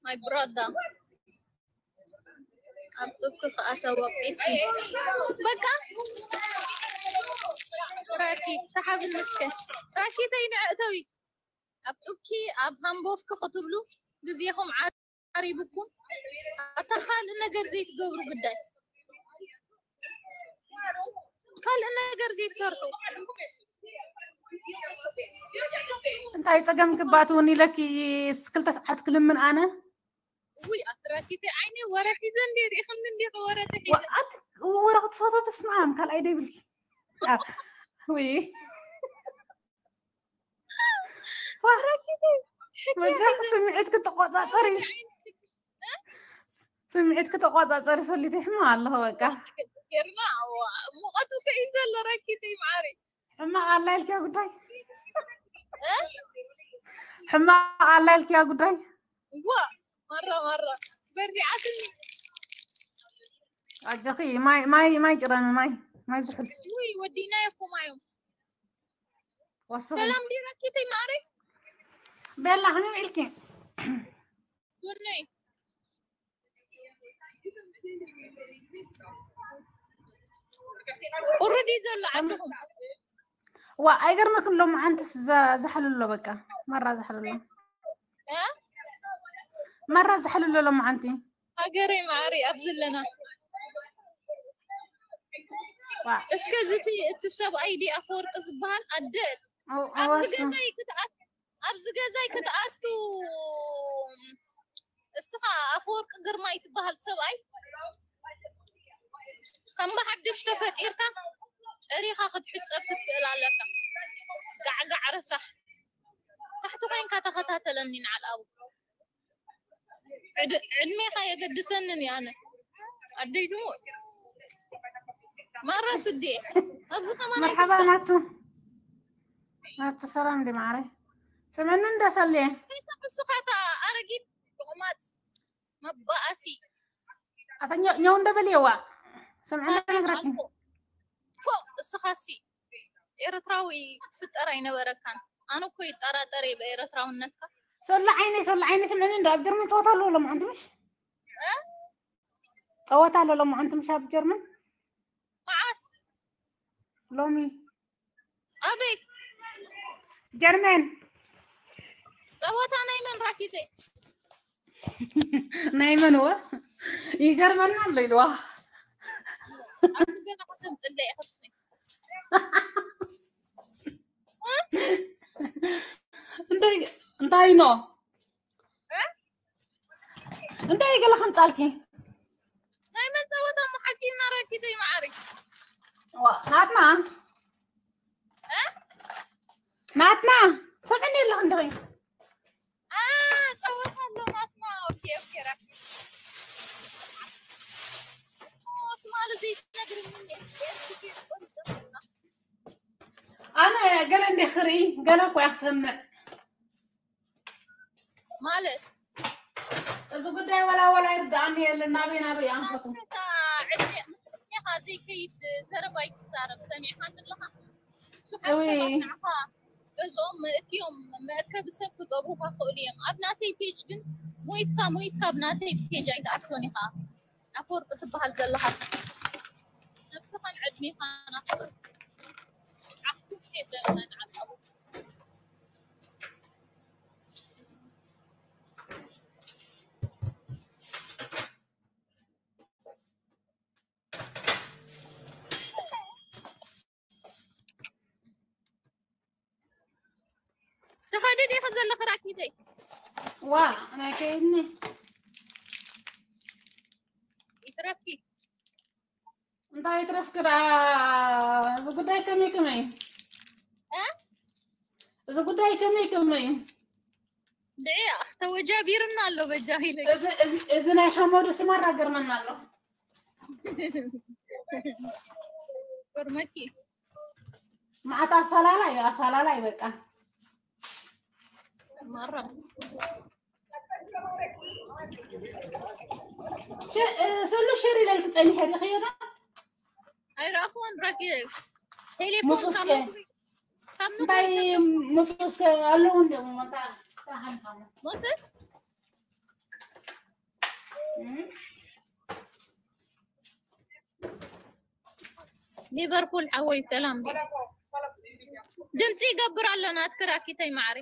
my brother. ኣብ ጡብኪ ከኣ ተወቂጥኪ። በቃ ራኪ ሰሓብኒ እስከ። ራኪተይ ንዕእተዊ። ኣብ ጡብኪ ኣብ ሃምቦፍኪ ክትብሉ ግዜኹም ዓሪብኩም። ኣታ ካልእ ነገር ዘይትገብሩ ግዳይ። ካልእ ነገር ዘይትሰርሑ። እንታይ ጸገም ክባትውን ኢለኪ ክልተ ሰዓት ክልምን ኣነ ውይ ኣትራኪተይ ዓይነ ወረ ሒዘ እንዲ ሪእኽኒ እንዲ ወረ ተሒዘ ወኣት ወረ ክትፈቶ በስመ ኣብ ካልኣይ ደይብልኪ ውይ መጃ ስምዒት ክትቆጻጸሪ ስምዒት ክትቆጻጸሪ ሰሊቲ ሕማ ኣለኹ በቃ ጌርና ሙቐቱ ከዩ ዘሎ ራኪተይ ማዓሪ ሕማቕ ኣላ ኢልኪያ ጉዳይ ሕማቕ ኣላ ኢልኪያ ጉዳይ ዋ ማራ ማራ በርዲዓትኒ ኣጆኺ ማይ ማይ ማይ ጭረሚ ማይ ማይ ዝሑል ውይ ወዲና ይኩማዮም ወስኺ ሰላም ዲራኪተይ ማዓሪ ቤላ ከመይ ውዒልኪ ጎነይ ቁሩብ እዩ ዘሎ ዓድኹም ዋ ኣይገርመክን ሎማዓንትስ ዝሓልሎ በቃ መራ ዝሓልሎ እ? መራ ዝሓልሎ ሎማዓንቲ ሃገረይ ማዓሪ ኣብዚ ኣለና እስከ ዝቲ እቲ ሰብኣይ ዲ ኣፈወርቂ ዝበሃል ኣደ ኣብዚ ኣዋሱ ገዛይ ክትኣት ኣብዚ ገዛይ ክትኣቱ እስኻ ኣፈወርቂ ግርማይ ትበሃል ሰብኣይ ከም ብሓድሽ ተፈጢርካ ጨሪኻ ክትሕፀብ ክትክእል ኣለካ ጋዕጋዕ ረሳሕ ታሕቲ ኮይንካ ተኸታተለኒ ንዓል ኣቡ ዕድሜኻ የገድሰንን ኣነ ኣደይ ድሙ ማራ ስዴ ኣብዚ ከማን መርሓባ ናቱ ናቱ ሰላም ዲ ማዕረ ስምዕኒ እንዳሰልየ ስኻታ ኣረጊት ቁማፅ መባኣሲ ኣታ ኛው እንደበልየዋ ስምዕኒ ነግረኪ ፎ እስኻሲ ኤርትራዊ ክትፍጠር ኣይነበረካን ኣነ እኮ ይጠራጠር እየ ብኤርትራውነትካ ሰሎ ዓይነይ ሰሎ ዓይነይ ስምዕኒ እንዶ ኣብ ጀርመን ፀወታ ኣለዎ ሎማዓንቲ ምሽ ፀወታ ኣሎ ሎማዓንቲ ምሽ ኣብ ጀርመን መዓስ ሎሚ ኣበይ ጀርመን ፀወታ ናይ መን ራኪተይ ናይ መን ወ ይገርመና ኣሎ ኢልዋ ኣብዚ ገዛ ከተምፅለ ኢኽስኒ እንታይ እንታይ ኖ እንታይ ገለ ከምፃልኪ ናይ መን ፀወታ መሓኪና ራኪተይ ማዓሪ ናትና ናትና ሰምዕኒ ኣለኹ እንድኺ ፀወታ ኣሎ ናትና ኦኬ ኦኬ ራኪ ትማሊ ዘይትነግርኒ ኣነ ገለ እንደ ክርኢ ገለ እኮ እያ ክሰምዕ ማለት እዚ ጉዳይ ወላ ወላ ይርዳኣኒ የለን ናበይ ናበይ ኣንፈቱ ዕድሜኻ ዘይከይድ ዘረባ ይትዛረብ ሰሚዕካ ኣለኻ ብዙሓት ሰባት ንዓኻ ገዝኦም መእትዮም መእከቢ ሰብ ክገብሩኻ ክእሉ እዮም ኣብ ናተይ ፔጅ ግን ሞይትካ ሞይትካ ኣብ ናተይ ፔጅ ኣይትኣትወን ኢኻ ኣፈወርቂ ትበሃል ዘለኻ ነብስኻን ዕድሜኻን ኣኽብር ዓኽቱ የብለናን ዓጣቡ ተኸዲ ዲኺ ዘለኺ ራኪተይ ዋ ናይ ከይድኒ ይትረፍኪ እንታይ ይትረፍኪ ደኣ እዚ ጉዳይ ከመይ ከመይ እ እዚ ጉዳይ ከመይ ከመይ ድዒ ተወጃቢርና ኣሎ በጃኺ ኢለ እዚ ናይ ሓመዱ ስማራ ገርመና ኣሎ ገርመኪ መዓት ኣፈላላይ ኣፈላላይ በቃ ማራ ሰሉ ሽር ኢለልኪ ፀኒሐ ሪኽዮ ዶ ኣይረኣኽዎን ረኪ ሙሱ እስከ እንታይ ሙሱ እስከ ኣለዉ እንዲኦም እንታይ ሞተት? ሊቨርፑል ሓወይ ሰላም። ድምፂ ይገብር ኣሎ ናትኪ ራኪተይ ማዕሪ።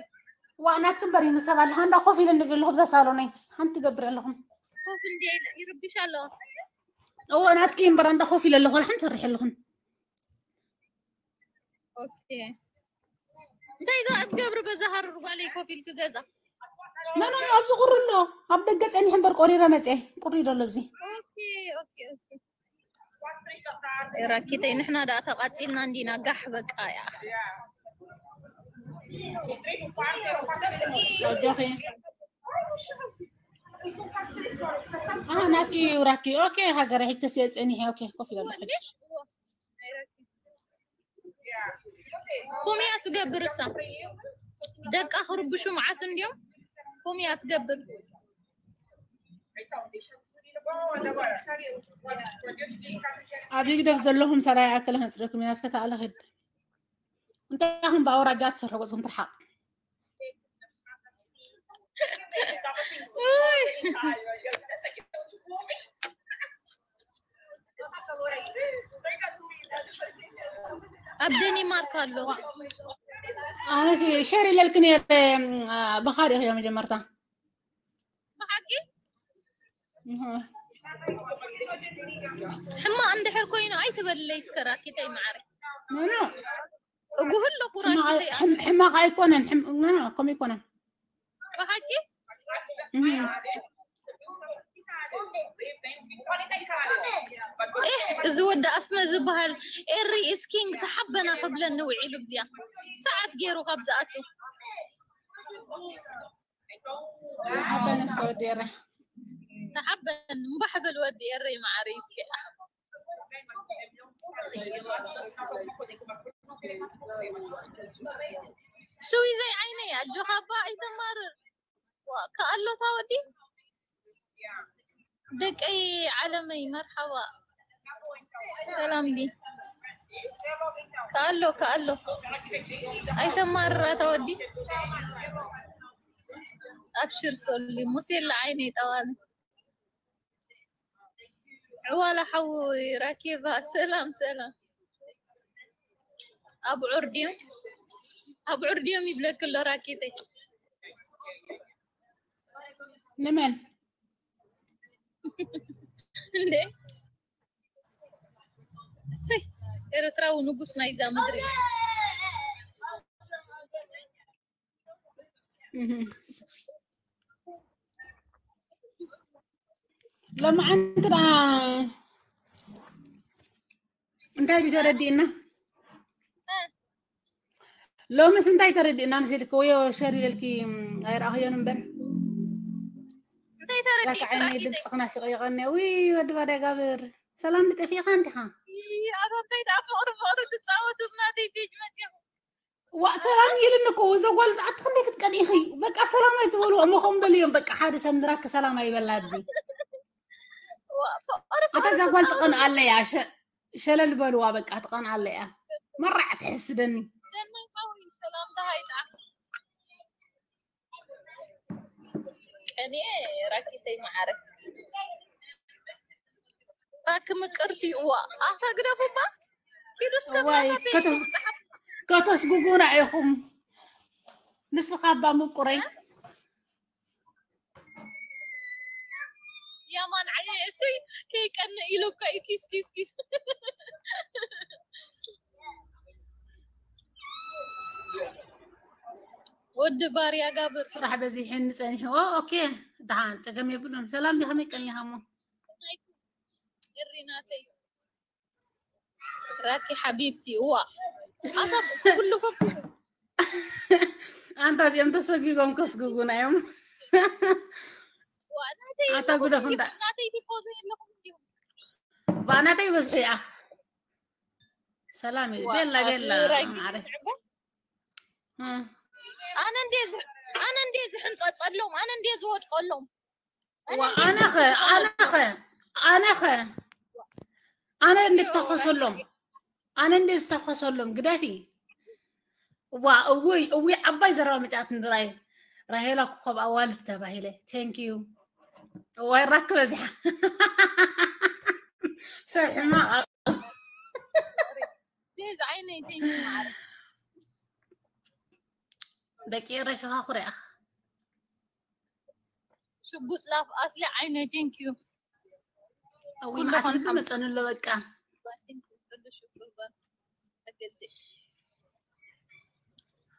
ዋ ናትኪ እምበር ይምሰብ ኣለኻ። እንዳ ኮፍ ኢለ እንደ ዘለኹ ብዛ ሳሎነይ ሓንቲ ይገብር ኣለኹም። ኮፍ እንደ ይርብሽ ኣሎ። እዎ ናትኪ እምበር እንዳ ኮፍ ኢለ ኣለኹ ሓንቲ ሰርሕ ኣለኹም። ኦኬ። እንታይ ዶ ኣትገብሪ በዛ ሃሩር ጓለይ ኮፍ ኢልኪ ገዛ? መን ኣብዚ ቁሪ ኣሎ? ኣብ ደገ ጸኒሐ እምበር ቆሪረ መጽየ። ቁሪ ዶ ኣሎ ኣብዚ? ኦኬ፣ ኦኬ፣ ኦኬ። ራኪተይ ንሕና ደኣ ተቃጺልና እንዲና ጋሕ በቃ እያ። ኣጆኺ። ኣሃ፣ ናትኪ ራኪ። ኦኬ፣ ሃገረ ሕጂ ተስየ ጸኒሐ። ኦኬ፣ ኮፍ ኢለ ኣለኹ። ከምኡ እያ ትገብር እሳ። ደቃ ክርብሹ መዓት እንድዮም። ከምኡ እያ ትገብር። ኣብ ህግደፍ ዘለኹም ሰራይ ኣከለ ከንጽረኩም ኢና። እስከ ተኣለ ኽድ። እንታይ ኢኹም ብኣውራጃ ትሰርሑ? ገጽኩም ትርሓቕ። ውይ። ኣብ ደኒማርክ ኣሎ። ኣነስ ሸር ኢለልክ ነይረ፣ ብኻልእ ኢኺ መጀመርታ። ብሓቂ? እህ። ሕማቕ እንድሕር ኮይኑ ኣይትበልለይ እስከ ራኪተይ መዓረይ። ኖ፣ ኖ። እጉህ ኣለኹ ሕማቕ ራኪተይ። ሕም-፣ ሕማቕ ኣይኮነን፣ ሕም-፣ ኖ፣ ኖ፣ ከምኡ ኣይኮነን። ብሓቂ? እህ። ኤህ፣ እዚ ወዲ ኣስመ ዝበሃል ኤሪ is king ተሓበና ክብለኒ ውዒሉ፣ እግዚኣ ሰዓት ገይሩ ካብ ዝኣቱ። ተሓበን እስከ ወዲ ኤረ። ተሓበን እምባሕ በል ወዲ ኤረይ መዓረይ እስከ። ስዊዘይ ዓይነይ ኣጆኻ እባ ኣይተማርር። ዋ፣ ከኣሎታ ወዲ ደቀይ ዓለመይ መርሓባ። ሰላም ዲ? ከኣሎ፣ ከኣሎ። ኣይተማርር ኣታ ወዲ። ኣብሽር ሶሊ፣ ሙሴላ ዓይነይ ጠዋሚ። ዕዋላ ሓወይ ራኬባ፣ ሰላም፣ ሰላም። ኣብዑር ድዮም? ኣብዑር ድዮም ይብለኪ ኣሎ ራኬተይ። ንመን? እንዴ? እሰይ፣ ኤርትራዊ ንጉስ ናይዛ ምድሪ። እህ። ሎማዓንቲ ደኣ እንታይ ድዩ ተረዲእና? እ። ሎምስ እንታይ ተረዲእና መሲልኪ? ወዮ ሸር ኢለልኪ፣ እም፣ ኣይረኣኽዮን እምበር። እንታይ ተረዲእኪ? ራኪ ዓይነይ ራኪተይ? ድምፅኺ ናፊቐ ይቐንየ። ውይ፣ ወዲ ባዳጋብር። ሰላም ድጠፊእኻ እንዲኻ? ይይ፣ ኣታ እንታይ ደኣ ፍቕሪ ፍቕሪ ትጻወቱ ብናተይ ፔጅ መጺኹም? ዋእ፣ ሰላም ኢልኒ እኮ፣ እዞ ጓል ኣቲ ክንደይ ክትቀንኢ ኢኺ? በቃ ሰላም ኣይትበልዎ፣ እሞ ከም በልዮም፣ በቃ ሓደ ሰብ ንራኪ ሰላም ኣይበላ ኣብዚ። ዋእ፣ ፍቕሪ ኣታ ፍቕሪ እዛ ጓል ትጻወቱ። ትቐንእ ኣለያ፣ ሸ-፣ ሸለል በልዋ፣ በቃ ትቐንእ ኣለያ። መራዕ ትሕስደኒ። ሰናይ ሓወይ፣ ሰላምታ ሃይጣ። ቀንየ ራኪተይ መዓረ። ራኪ ምቅርቲ፣ እዋ፣ ኣታ ግደፉ እባ። ኪዱ እስከ እዋይ፣ ብራና ቤት ከተስ-፣ ይብጻሕ። ከተስጉጉና ኢኹም። ንስኻ እባ ምቁረይ። ያማን ዓየ እሱይ ከይቀንእ ኢሉ እኮ እዩ። ኪስ፣ ኪስ፣ ኪስ። ወዲ ባርያ ጋብር። ስራሕ በዚሕኒ ጸኒሑ። ኦ፣ ኦኬ። ደሓን፣ ጸገም የብሉን። ሰላም ዲኻ? ከመይ ቀኒኻ እሞ? እሪ ናተይ። ራኪ ሓቢብቲ፣ እዋ። ኣታ ኩሉ ኮኩ። ኣንታ እዚኦም ተሰጊጎም ከስጉጉና እዮም። ዋ፣ ናተይ ኣታ ኣለኹም ጉደፍ እንዳ-፣ ናተይ ቲፎዞ የለኹም እንዲኹም። ባ ናተይ በዝሑ ይኣኽ። ሰላም እዩ። ዋ፣ ቤላ፣ ኣቲ ቤላ፣ ራኪ ማዕረ። ትዕበ? እ። ኣነ እንዴ ዝ-፣ ኣነ እንዴ ዝሕንጸጸሎም፣ ኣነ እንዴ ዝወድቀሎም። ኣነ ዋ፣ እንዴ ኣነኸ፣ ዝሕንጸጸሎም። ኣነኸ፣ ኣነኸ፣ ኣነ እንዴ እንድተኸሰሎም፣ ኣነ እንዴ ዝተኸሰሎም፣ ግደፊ። ዋ፣ እውይ፣ እውይ፣ ዓባይ ዘረባ መጽኣት ንድራይ። ራሄላ ኮኾብ ኣዋልድ ተባሂለ። Thank you። እዋይ ራክ በዚሓ። ሰብ ሕማቕ። ዴዝ ዓይነይ፣ thank you ማዕረ። ደቂ ኤረይ ሸኻኹር እያ። ሽጉጥ ላፍ ኣስሊ ዓይነይ፣ thank you። እዊ መዓት ግዲ መጸኒ ኣሎ በቃ።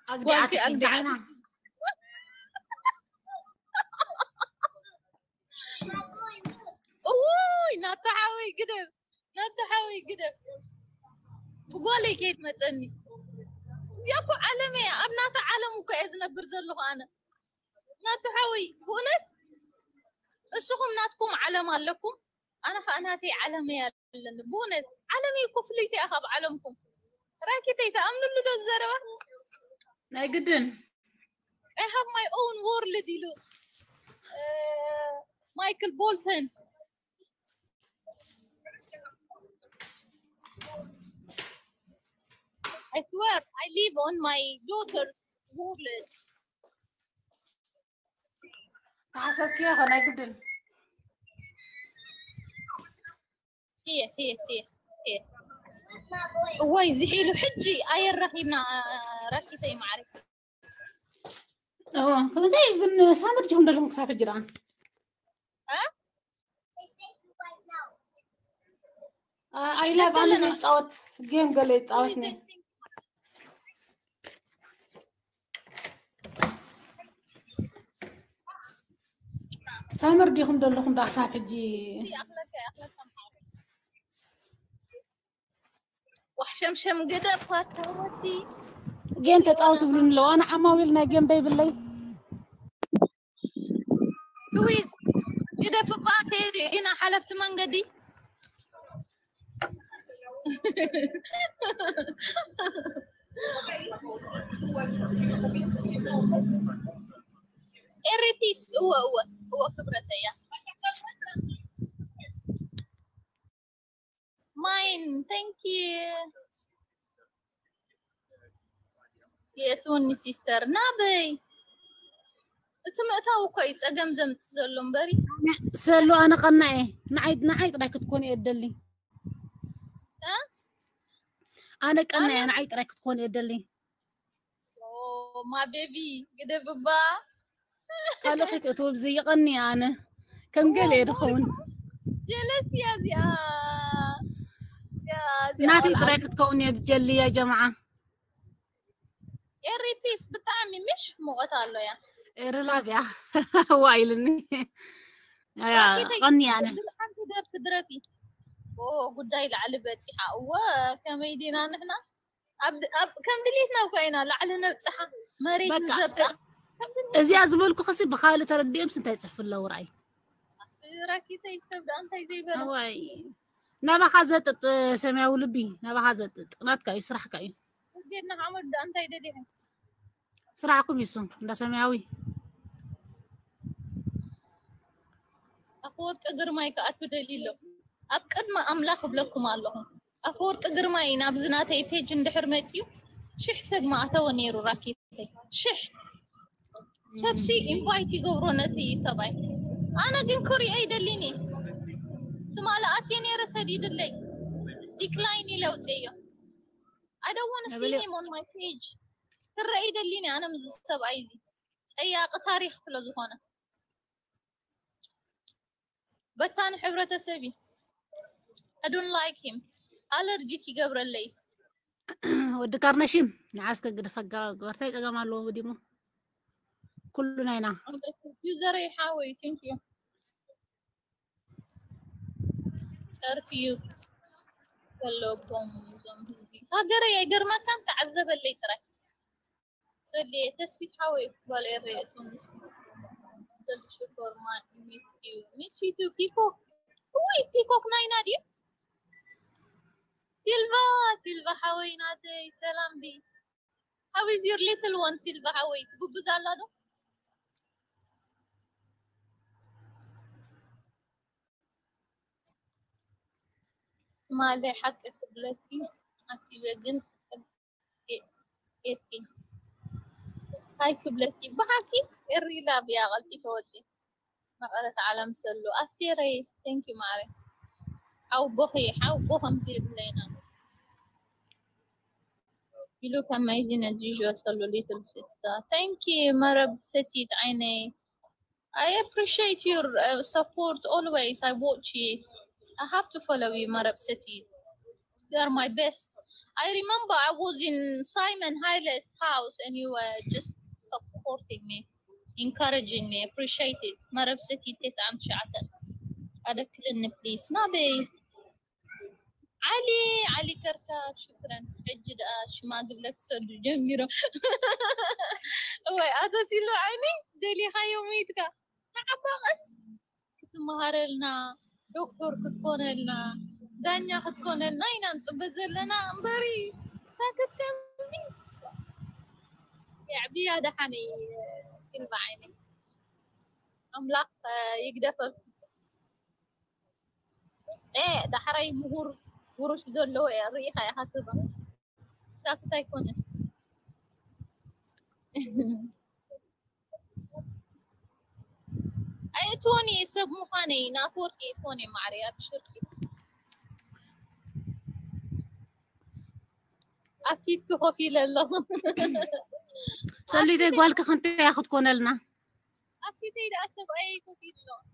ኣግዲ ዓቲ ኪዳና። እውይ ናታ ሓወይ ግደፍ፣ ናታ ሓወይ ግደፍ። ብጓለይ ከይትመፀኒ። እዚኣ እኮ ዓለም እያ። ኣብ ናታ ዓለም እኮ እየ ዝነብር ዘለኹ ኣነ። ናታ ሓወይ ብእውነት እስኹም ናትኩም ዓለም ኣለኩም። ኣነ ከዓ ናተይ ዓለም እያ ኣለኒ። ብእውነት ዓለም እኮ ፍልይቲ እያ ካብ ዓለምኩም። ራኪተይ ተኣምንሉ ዶ ዘረባ? ናይ ግድን። I have my own world ኢሉ ማይክል ቦልተን። I swear I live on my daughter's world. ተሓሰብክዮ ኸ ናይ ግድን። እየ እየ እየ እየ። እዋይ ዝሒሉ ሕጂ ኣየር ረኺብና። ራኪተይ ማዕረ። እንታይ ግን ሳምር ዲኹም ዘለኹም ክሳብ ሕጂ ደኣ? እ? I love ኣነ ዘይፃወት ጌም ገለ ይፃወት ነ። ሳምር ዲኹም ዘለኹም ዳ ክሳብ ሕጂ? ዋሕሸምሸም ገደ ኳታወቲ ጌም ተፃወት ትብሉን ኣለዉ። ኣነ ዓማዊል ናይ ጌም ደይብለይ። ስዊዝ ግደፍ እባ ከይዲ ኢና ሓለፍቲ መንገዲ። ኤሪፒስ እወ እወ እወ ክብረተያ ማይን thank you። የእትውኒ ሲስተር ናበይ? እቲ ምእታው እኮ እዩ ፀገም ዘምፅእ ዘሎ እምበሪ። ሰሉ ኣነ ቀና እየ። ንዓይ ንዓይ ጥራይ ክትኮን እየ ደሊ። እ? ኣነ ቀና እየ። ንዓይ ጥራይ ክትኮን እየ ደሊ። ኦ ማ ቤቢ ግደብባ። ካልኦት እትውብዚ ይቐኒ ኣነ ከም ገለ እየ ድኸውን። ጀለስ እያ እዚኣ። እያ እዚኣ ናተይ ቆልዓ። ጥራይ ክትከውን እየ ዝጀሊ ያ ጀማዓ። ኤሪ ፒስ ብጣዕሚ ምሽ ሙቐት ኣሎ እያ። ኤሪ ላቭ እያ። ዋ ኢልኒ። ያ ቀኒ ኣነ። ሓንቲ ደርፊ ድረፊ። ኦ ጉዳይ ላዕሊ በፂሓ። እወ ከመይ ዲና ንሕና? ኣብ ኣብ ከም ድሌትና እኮ ኢና ላዕሊ ነብፅሓ መሬት በቃ፣ ንዘብጣ። ከም ድሌትና። እዚኣ ዝበልኩ ክሲ ብኻልእ ተረዲኦም ስንታይ ይፅሕፉ ኣለዉ ርኣይ። ራኪተይ ሰብ ደኣ እንታይ ዘይበለ። እዋይ ናባኻ ዘጥጥ ሰማያዊ ልቢ ናባኻ ዘጥጥ ናትካ እዩ ስራሕካ እዩ። ወጌድና ሓመድ ደኣ እንታይ ደሊኻ? ስራሕኩም ይሱ እንዳ ሰማያዊ። ኣፈወርቂ ግርማይ ክኣቱ ደልዩ ኣሎ። ኣብ ቅድሚ ኣምላኽ እብለኩም ኣለኹ። ኣፈወርቂ ግርማይ ናብዚ ናተይ ፔጅ እንድሕር መፅዩ ሽሕ ሰብ ምኣተወ ነይሩ ራኪተይ። ሽሕ ሰብ ሲ ኢንቫይት ይገብሮ ነቲ ሰብኣይ። ኣነ ግን ክሪኦ ይደሊኒ። ትማሊ ኣትየ ነይረ ሰዲድለይ። ዲክላይን ኢለ ኣውፅኤዮ። I don't want to see ኣበለ- him on my page። ክረአ ይደሊኒ ኣነ ምስ ሰብኣይ እዚ ፀያቂ ታሪክ ስለ ዝኾነ። በታኒ ሕብረተሰብ እዩ። I don't like him። ኣለርጂክ ይገብረለይ። ወዲ ካርነሽም ንዓስከ ግደፈ ገበርታይ ፀገም ኣለዎ ወዲሞ ኩሉ ናይና። ዩዘረይ ሓወይ thank you። ፀርፊ እዩ ዘለዎም እዞም ህዝቢ ሃገረይ። ኣይገርመካን? ተዓዘበለይ ጥራይ። ሰልየ ተስፊት ሓወይ ጓል ኤረ እትውን ንሱ ዘልሹ ፎርማ ሚስ ዩ ሚስ ዩ ቱ ፒኮክ። ውይ ፒኮክ ናይና ድዩ? ሲልቫ ሲልቫ ሓወይ ናተይ ሰላም ዲ? How is your little one ሲልቫ ሓወይ ትጉብዝ ኣላ ዶ? ማለ ሓቂ ክብለኪ ሓሲበ ግን ኤቲ ሃይ ክብለኪ ብሓቂ እሪ ላቭ እያ ቀልጢፈ ወፂ መቐረት ዓለም ሰሉ ኣስቴረይ thank you ማዕረ ሓውቦኺ ሓውቦ ከምዚ የብለይና You look amazing as usual ሰሉ little sister thank you መረብ ሰቲት ዓይነይ I appreciate your uh, support always. I watch you. I have to follow you, Marab City. You are my best. I remember I was in Simon Haile's house and you were just supporting me, encouraging me. Appreciate it. Marab City تسعة مشعتن. أدكلن please. نبي. ዓሊ ዓሊ ከርካት ሽክረን ሕጂ ደኣ ሽማግለ ክሰዱ ጀሚሮም እዋይ ኣቶ ሲሉ ዓይኒ ደሊኻዮ ሚትካ ንዓባ ቀስ ክትመሃረልና ዶክተር ክትኮነልና ዳኛ ክትኮነልና ኢና ንፅበ ዘለና እምበሪ ታክትከምኒ የዕብያ ደሓነይ ክልቢ ዓይኒ ኣምላኽ ይግደፈልኩም ዳሕራይ ምሁር ውሩስ ዘለዎ እየ ርኢኻ ኢኻ ትባ ሳክት ኣይኮነን ኣይእትዎን እየ ሰብ ምዃነይ ናትወርክ የእትዎን እየ ማዕረይ ኣብሽርኪ ኣብ ፊትኪ ኮፍ ኢለ ኣለኹ ሰሊተይ ጓልኪ ክንተ እያ ክትኮነልና ኣብ ፊተይ ደኣ ሰብኣየይ ኮፍ ኢሉ ኣሎ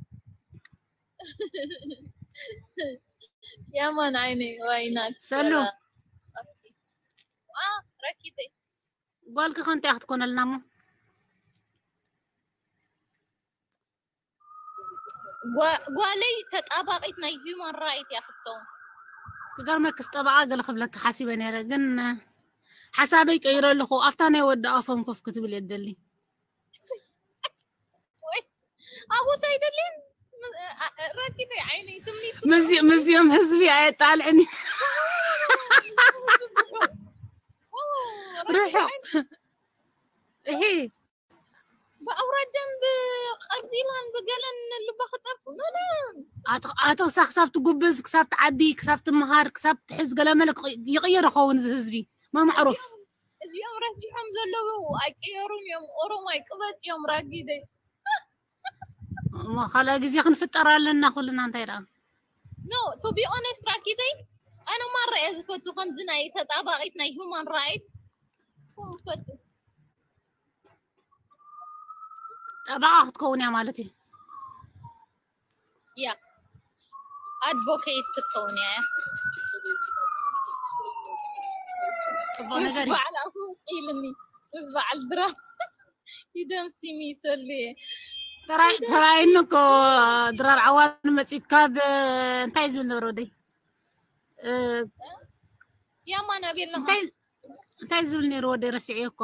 ያማን ዓይነይ ዋይና ሰሉ ረኪተይ ጓልኪ ከንታ ክትኮነልና ሞ ጓለይ ተጣባቂት ናይ human right እያ ክትከውን ክገርመክስ ጠበቃ ገለ ክብለካ ሓሲበ ነረ ግን ሓሳበይ ቀይረ ኣለኹ ኣብታ ናይ ወዲ ኣፎም ኮፍ ክትብል የደሊ ኣቦስ ኣይደልን ረኪበ ዓይነይ ስምኒት ምስዚኦም ህዝቢ ኣየጣልዕኒ ርሑ እሂ ብኣውራጃን ብቀቢላን ብገለን ልባ ክጠፍ ኣቶ ክሳብ ክሳብ ትጉብዝ ክሳብ ትዓቢ ክሳብ ትምሃር ክሳብ ትሕዝ ገለመለ ይቅየር ይኸውን እዚ ህዝቢ ማማዕሩፍ እዚኦም ረዚሖም ዘለዉ ኣይቅየሩን እዮም ኦሮማይ ቅበፅ እዮም ራጊደይ እሞ ካልኣይ ግዜ ክንፍጠር ኣለና ኩልና እንታይ ደኣ no to be honest ራኪተይ ኣነ ማራ እየ ዝፈቱ ከምዚ ናይ ተጣባቂት ናይ human right ዝፈቱ ጠበቃ ክትከውን እያ ማለት እዩ ያ advocate ክትከውን እያ ጽቡቅ ነገር እዩ በዓል ኣፉ ኢልኒ ምስ በዓል ድራ you don't see me ሰሉየ ተራይ- ተራይኒ እኮ ድራር ዓዋን መፂት ካብ እንታይ ዝብል ነበር ወደይ እ፣ ያማ ናብየ ኣለኻ እንታይ እንታይ ዝብል ነይሩ ወደይ ረሲዐዮ እኮ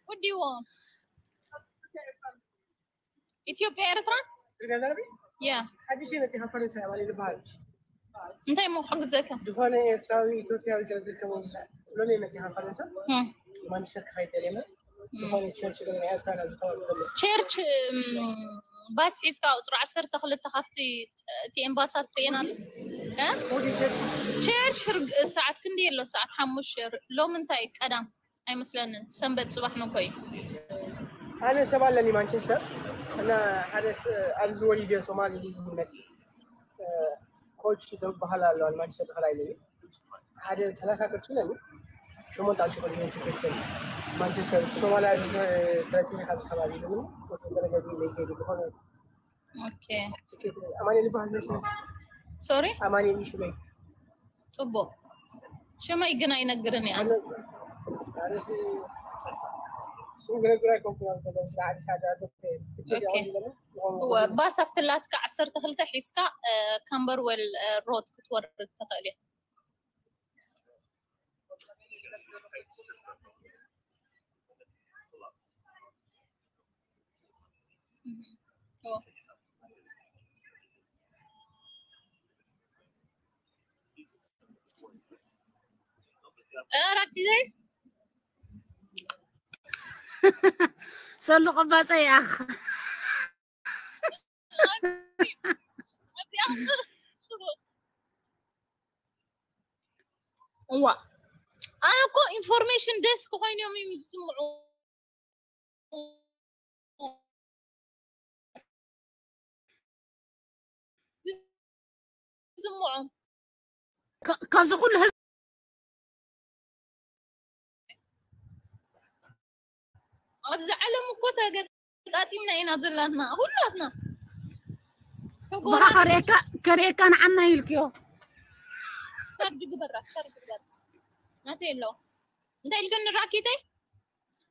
ወዲዎ ኢትዮጵያ ኤርትራ ያ ሓድሽ መፂኻ ፈረንሳ ማለት ይበሃል እንታይ እሞ ክሕግዘካ ዝኾነ ኤርትራዊ ኢትዮጵያዊ ስለ ዝርከቦ ሎሚ መፂኻ ፈረንሳ እም፣ ማንቸስተር ክኸይድ ደልየ ዝኾነ ቸርች ግን ናይ ኤርትራ ዝከባቢ ዘሎ ቸርች እም፣ ባስ ሒዝካ ቁፅሪ ዓሰርተ ክልተ ካብቲ እቲ ኤምባሳት ትርእየና ኣሎ እ? ቸርች ርግ- ሰዓት ክንደይ ኣሎ ሰዓት ሓሙሽተ ሎሚ እንታይ ቀዳም ኣይመስለንን ሰንበት ፅባሕ ንኮ እዩ ኣነ ሰብ ኣለኒ ማንቸስተር እና ሓደ ስ- ኣብዚ ወሊድ ሶማሊ ልጅነት ኮች ዝበሃል ኣለዋል ማንቸስተር ተኸላይ ለዩ ሓደ ሰላሳ ቅርሺ ለኒ ሸሞንተ ቅርሺ ቅርሺ ትኬት ማንቸስተር ሶማሊያ ብረቲ ካብ ከባቢ ኢሉ ገለገቢ ለይከይዱ ዝኾነ ኦኬ ትኬት ኣማኔል ይበሃል መስ ሶሪ ኣማኔል ይሽበይ ፅቡቅ ሽመይ ግን ኣይነግርን እያ ስም ግረግራ ኮንኩ ስለ ዓዲስ ዓዲ ትኬት ኦኬ። ያወጣሉ እወ ባስ ኣብትላትካ ዓሰርተ ክልተ ሒዝካ ካምበርዌል ሮድ ክትወርድ ትኽእል እያ ሰሉ ቅባፀ ያኽ እዋ ኣነ እኮ ኢንፎርሜሽን ደስክ ኮይኖም እዮም ዝስምዑ። ዝስምዖም። ከ- ካብዚ ኩሉ ህዝቢ ኣብዚ ዓለም እኮ ተገጣጢምና ኢና ዘላትና ኩላትና። ብኻ ከርእየካ ከርእየካ ንዓና ኢልክዮ። ሰርጅ ግበራ፣ ሰርጅ ግበራ። ናተይ ኣለዎ። እንታይ ኢልክኒ ራኪተይ?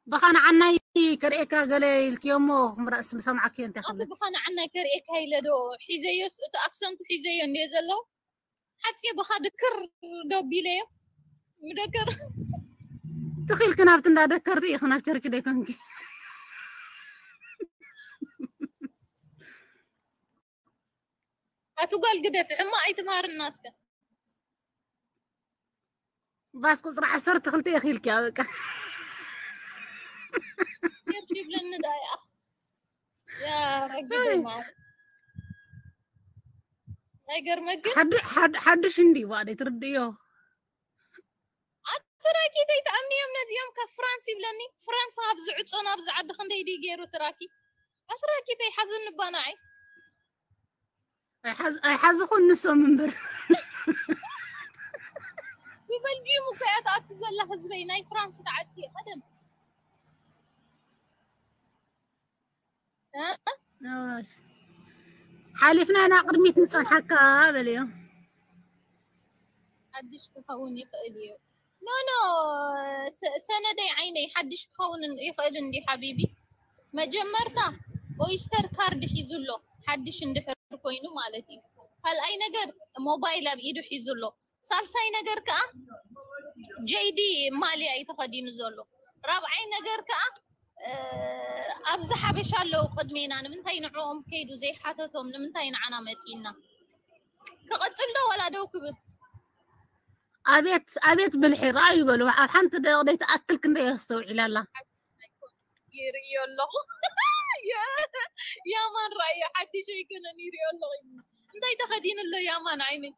ብኻ ንዓናይ ከርእየካ ገለ ኢልክዮ እሞ ክምራስ ምሰማዕክዮ እንታይ ኣቲ ክብለክ? ብኻ ንዓናይ ከርእየካ ኢለ ዶ ሒዘዮስ፣ እቲ ኣክሰንቱ ሒዘዮ እንደ ዘሎ ሓፂ ብኻ ድክር ዶ ቢለዮ ምደክር። ትኺልክ ናብቲ እንዳደከርቲ ኢኺ ናብ ቸርች ደይኮንኪ። ኣቲ ጓል ግደፊ፣ ሕሞ ኣይትምሃርና እስከ። ባስ ቁፅሪ ዓሰርተ ክልተ ኢኺ ኢልኪያ በቃ። ቸርች ይብለኒ ዳያ። ያ ረግደይ ማለት ኣይገርመግን። ሓድ- ሓድ- ሓድሽ እንዲ ዋደ ትርድዮ። ኣትራኪተይ ተኣምንዮም ነዚኦም ካብ ፍራንስ ይብለኒ። ፍራንስ ካብ ዝዕጾ ናብዚ ዓዲ ክንደይ ድዩ ገይሩ ትራኪ? ኣትራኪተይ ሓዘኒ ባናዓይ። ኣይሓዝ- ኣይሓዝኹን ንሶም እምበር። ብበልጂዩም እኮ እያ ትኣቱ ዘላ ህዝበይ። ናይ ፍራንስ ተዓዲ ቀደም እ? እሺ። ሓሊፍና ኢና ቅድሚት ንፀንሓካ በልዮ። ሓድሽ ክኸውን ይኽእል እዩ። ኖ ኖ ሰ- ሰነደይ ዓይነይ ሓድሽ ክኸውን ይኽእል እንዲ ሓቢቢ። መጀመርታ ኦይስተር ካርድ ሒዙ ኣሎ፣ ሓድሽ እንድሕር ኮይኑ ማለት እዩ። ካልኣይ ነገር ሞባይል ኣብ ኢዱ ሒዙ ኣሎ። ሳልሳይ ነገር ከዓ ጄዲ ማልያ እዩ ተኸዲኑ ዘሎ። ራብዓይ ነገር ከዓ እ፣ ኣብዚ ሓበሻ ኣለዉ ቅድሜና፣ ንምንታይ ንዕኦም ከይዱ ዘይሓተቶም፣ ንምንታይ ንዓና መፂእና? ክቐፅል ዶ ወላ ደው ክብል? ኣቤት ኣቤት ብልሒ ረኣዩ በሉ። ኣብ ሓንቲ ደቂቕ ዘይትኣክል ክንደይ ኣስተውዒላ ኣላ። ይርእዮ ኣለኹ። ያ- ያማን ረኣዮ ሓድሽ ኣይኮነን ይርእዮ ኣለኹ። እንታይ ተኸዲኑ ኣሎ ያማን ዓይነይ?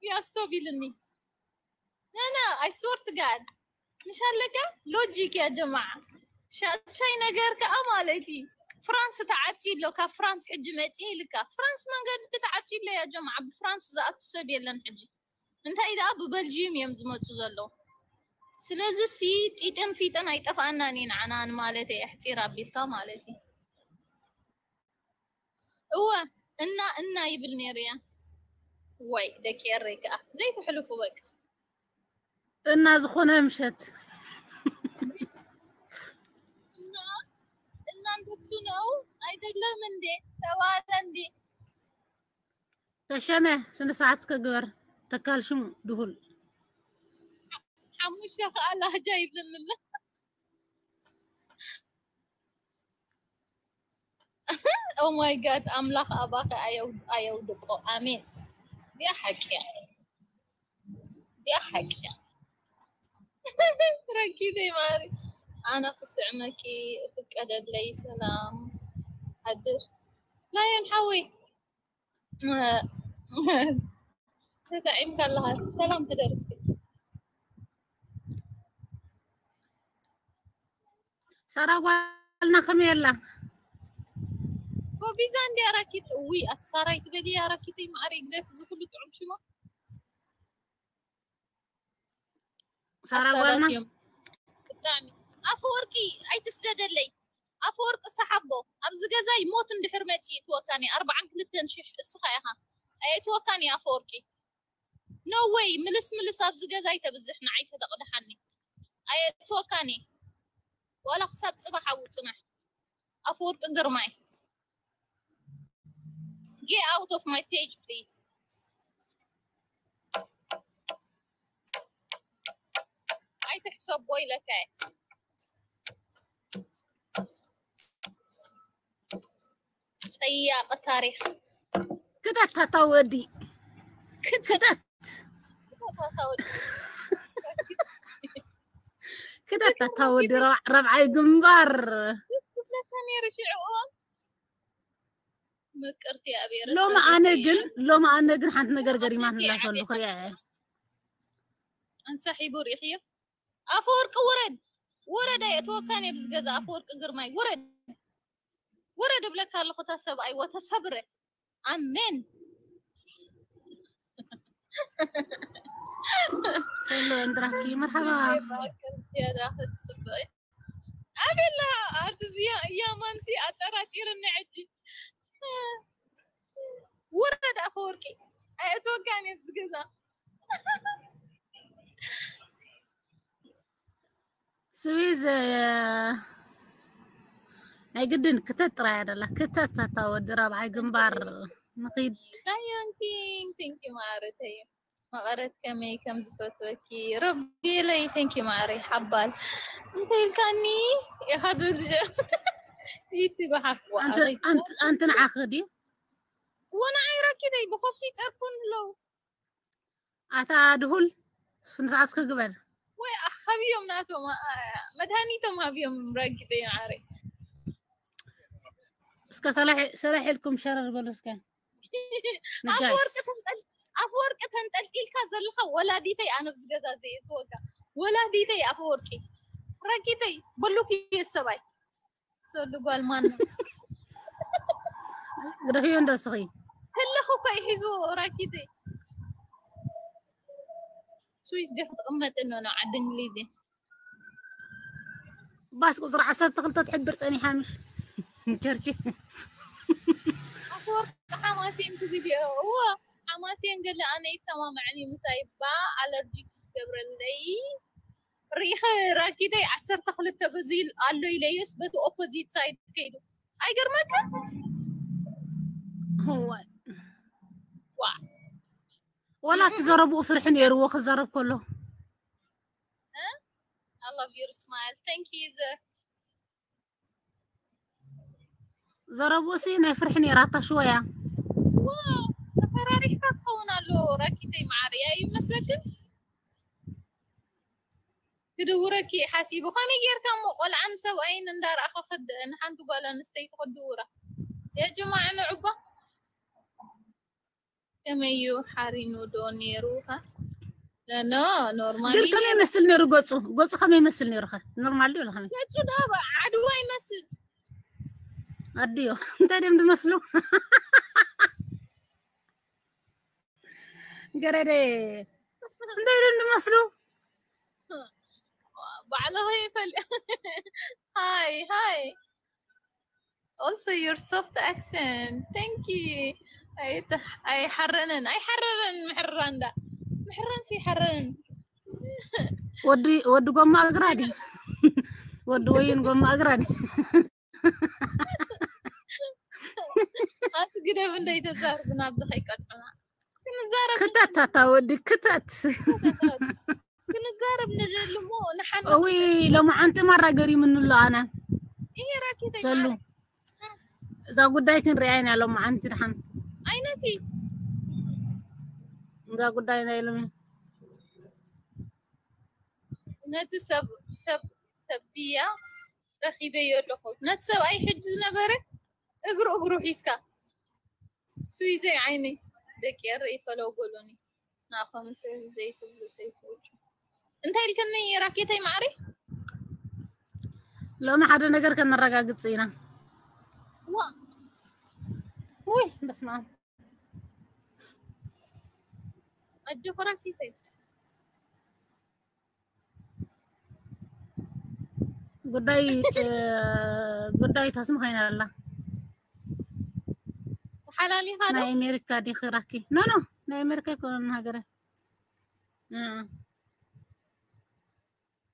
ያስቶቢልኒ። ና ና፣ I swear to God። مش هلكة لوجيك يا جماعة. ሻሻይ ነገር ከኣ ማለት እዩ ፍራንስ ተዓፅዩ ኣሎ። ካብ ፍራንስ ሕጂ መፅየ ኢልካ ፍራንስ መንገዲ ተዓፅዩ ኣሎ። ያ ጀማዓ ብፍራንስ ዝኣቱ ሰብ የለን ሕጂ። እንታይ ደኣ ብበልጂዩም እዮም ዝመፁ ዘለዉ። ስለዚ ሲ ጢጥን ፊጥን ኣይጠፍኣናን እዩ ንዓና ማለት እዩ ኣሕፂር ኣቢልካ ማለት እዩ። እወ እና እና ይብል ነይሩ እያ። ወይ ደቂ ኤረይ ከኣ ዘይትሕልፉ በቃ። እና ዝኾነ ምሸት እና እና እንደሱ ነው አይደለም እንዴ? ተባለ እንዴ? ተሸመ ስነ ስርዓት እስከ ግበር። ተካል ሽሙ ድሁል ሓሙሽተ ከኣ ላህጃ ይብልንለ። Oh my God ኣምላኽ ኣባኸ ኣየው ኣየውድቆ። ኣሜን። ዲያ ሓቂ እያ። ዲያ ሓቂ እያ። ረኪበይ ማሪ ኣነ ክስዕመኪ ፍቀደለይ። ሰላም ሓድሽ ላየን ሓወይ ተሳዒምካ ኣለኻ። ሰላም ትደርስኪ ሳራ ጓልና ከመይ ኣላ? ጎቢዛ እንዲ ኣራኪት እዊ ኣቲ ሳራይ ትበሊ ኣራኪተይ ማዕረ ይግደፍ እዚ ኩሉ ጥዑም ሽሞ ሳራ ጓልና ኣሳዳት እዮም። ብጣዕሚ ኣፈወርቂ ኣይትስደደለይ። ኣፈወርቂ ሰሓቦ ኣብዚ ገዛይ ሞት እንድሕር መፂ እትወካኒ ኣርባዓን ክልተን ሽሕ እስኻ ኢኻ ኣየትወካኒ ኣፈወርቂ። No way ምልስ ምልስ ኣብዚ ገዛይ ተብዝሕ ንዓይ ከተቕድሓኒ ኣየትወካኒ። ዋላ ክሳብ ፅባሕ ኣብኡ ፅናሕ። ኣፈወርቂ ግርማይ Get out of my page please። ኣይትሕሰቦ ኢለካ እየ። ፀያቂ ታሪክ። ክተት ኣታ ወዲ ክተት ክተት ኣታ ወዲ ረብዓይ ግንባር ክብለካ ነይሩ ሽዑ እዋን ምቅርቲ ኣብየ ሎሚ ኣነ ግን ሎሚ ኣነ ግን ሓንቲ ነገር ገሪማትላ ዘሎ ክሪኣ እየ ኣንሳሒቡ ሪእኽዮ ኣፈወርቂ ውረድ፣ ውረድ፣ ኣየእትወካን እየ ብዝገዛ። ኣፈወርቂ ግርማይ ውረድ፣ ውረድ እብለካ ኣለኹ። እታ ሰብኣይ ወተሰብረ። ኣሜን። ሰሎ እንድራኪ፣ መርሓባ። ኣቤላ ኣትዝያ ያማንሲ ኣጠራጢርኒ ሕጂ። ውረድ ኣፈወርቂ፣ ኣየእትወካን እየ ብዝገዛ። ስዊዝ ናይ ግድን ክተት ጥራይ ኣደላ። ክተት፣ ኣታ ወዲ ራብዓይ ግንባር ንኺድ። Lion King፣ thank you ማረተይ። መቐረት ከመይ ከም ዝፈትወኪ ረቢለይ። Thank you ማረይ ሓባል። እንታይ ኢልካኒ ኢኻ ትብል? ይትጓሓፍ። ኣንቲ ንዓኺ ድዩ? ወና ኣይረኪደይ ብኸፍቲ ይጸርፉን ኣለዉ። ኣታ ድሁል ስንሳስኪ ግበር። ወይ ኣኽ ሃብዮም ናቶም፣ ኣ፣ መድሃኒቶም ሃብዮም ረጊጠ ይዓረ። እስከ ሰላሕ ሰላሕ ኢልኩም ሸረር በሉ እስከ። ነጃስ። ኣፈወርቂ ተንጠል-፣ ኣፈወርቂ ተንጠልጢልካ ዘለኻ ወላዲተይ ኣነ ብዚ ገዛ ዘየእትወካ። ወላዲተይ ኣፈወርቂ። ረጊተይ በሉክ ሰባይ። ሰሉ ጓል ማን ነው? ግደፍዮ እንዶ እስኺ። ህልኽ እኮ ይሒዙ ራኪተይ። ስዊዝ ገፍ ትቕመጥ ነው ነው ዓዲ እንግሊዝ። ባስ ቁፅሪ ዓሰርተ ክልተ ትሕብር ፀኒሓ ምሽ ቸርቺ። ኣፈወርቂ ሓማሴን ትግዲኦ። እዎ ሓማሴን ገለ ኣነ ይሰማማዕኒ ምሳይ ባ ኣለርጂ ክትገብረለይ። ሪኢኸ ራኪተይ ዓሰርተ ክልተ በዚ ኣሎ ኢለዮስ በቲ ኦፖዚት ሳይድ ከይዱ። ኣይገርመክን? እዋይ። ዋ። ወላ እቲ ዘረብኡ ፍርሒ ነይርዎ ክዛረብ ከሎ። I love your smile. Thank you, the ዘረብኡ ሲ ናይ ፍርሒ ነይራታ ሽወያ። ዋው፣ ተፈራሪሕካ ክኸውን ኣሎ ራኪተይ መዓረይ ኣይመስለክን? ክድውረኪ ሓሲቡ ከመይ ጌርካ እሞ ቆልዓን ሰብኣይን እንዳረኣኸ ክድ-፣ ንሓንቲ ጓል ኣንስተይቲ ክድውራ? የጅማዕ ንዕባ። ከመይ እዩ ሓሪኑ ዶ ነይሩ? ሃ? ኖ፣ ኖርማሊ ግን ከመይ ይመስል ነይሩ ገፁ? ገፁ ከመይ ይመስል ነይሩ ኸ? ኖርማል ድዩ ወላ ከመይ? ገፁ ዶ ዓድዋ ይመስል? ኣድዮ፣ እንታይ ድዮም ዝመስሉ? ገረደ፣ እንታይ ድዮም ዝመስሉ? ባዕልኺ ይፈል-፣ ሃይ፣ ሃይ። Also your soft accent. Thank you. ኣይተ-፣ ኣይሓረንን፣ ኣይሓረርን ምሕራን ዳ። ምሕራንሲ ይሓረንን። ወዲ፣ ወዲ ጎማ እግራ ድዩ? ወዲ ወይን ጎማ እግራ ድዩ? ኣቲ ግደብ እንዳይተዛርብና ኣብዚ ከይቀጥዑና። ክንዛረብ ክተት፣ ኣታ ወዲ ክተት። ክንዛረብ ንደሊ እሞ ንሓና እዊ፣ ሎማዓንቲ ማራ ገሪምኒ ኣሎ ኣነ። ይሄ ራኬት ሰሉ። እዛ ጉዳይ ክንሪኣ ኢና ሎማዓንቲ ድሓን። ኣይነቲ እዛ ጉዳይ ናይ ሎሚ። ነቲ ሰብ፣ ሰብ፣ ሰብያ ረኺበዮ ኣለኹ። ነቲ ሰብኣይ ሕጂ ዝነበረ እግሩ እግሩ ሒዝካ። ስዊዘይ ዓይነይ ደቂ ኤረይ ፈለው በሉኒ። ናኸምስ ዘይትብሉ ዘይትውጩ። እንታይ ኢልክኒ ራኬተይ ማዕሪ? ሎሚ ሓደ ነገር ከነረጋግጽ ኢና። ዋ። ውይ፣ በስመ ኣብ። ኣጆኺ ራኬተይ። ጉዳይ ፅ-፣ ጉዳይ ታስም ኮይና ኣላ። ተሓላሊኻ ዶ? ናይ ኣሜሪካ ዲኺ ራኪ? ኖ፣ ኖ፣ ናይ ኣሜሪካ ኣይኮነን ሃገረ። እ።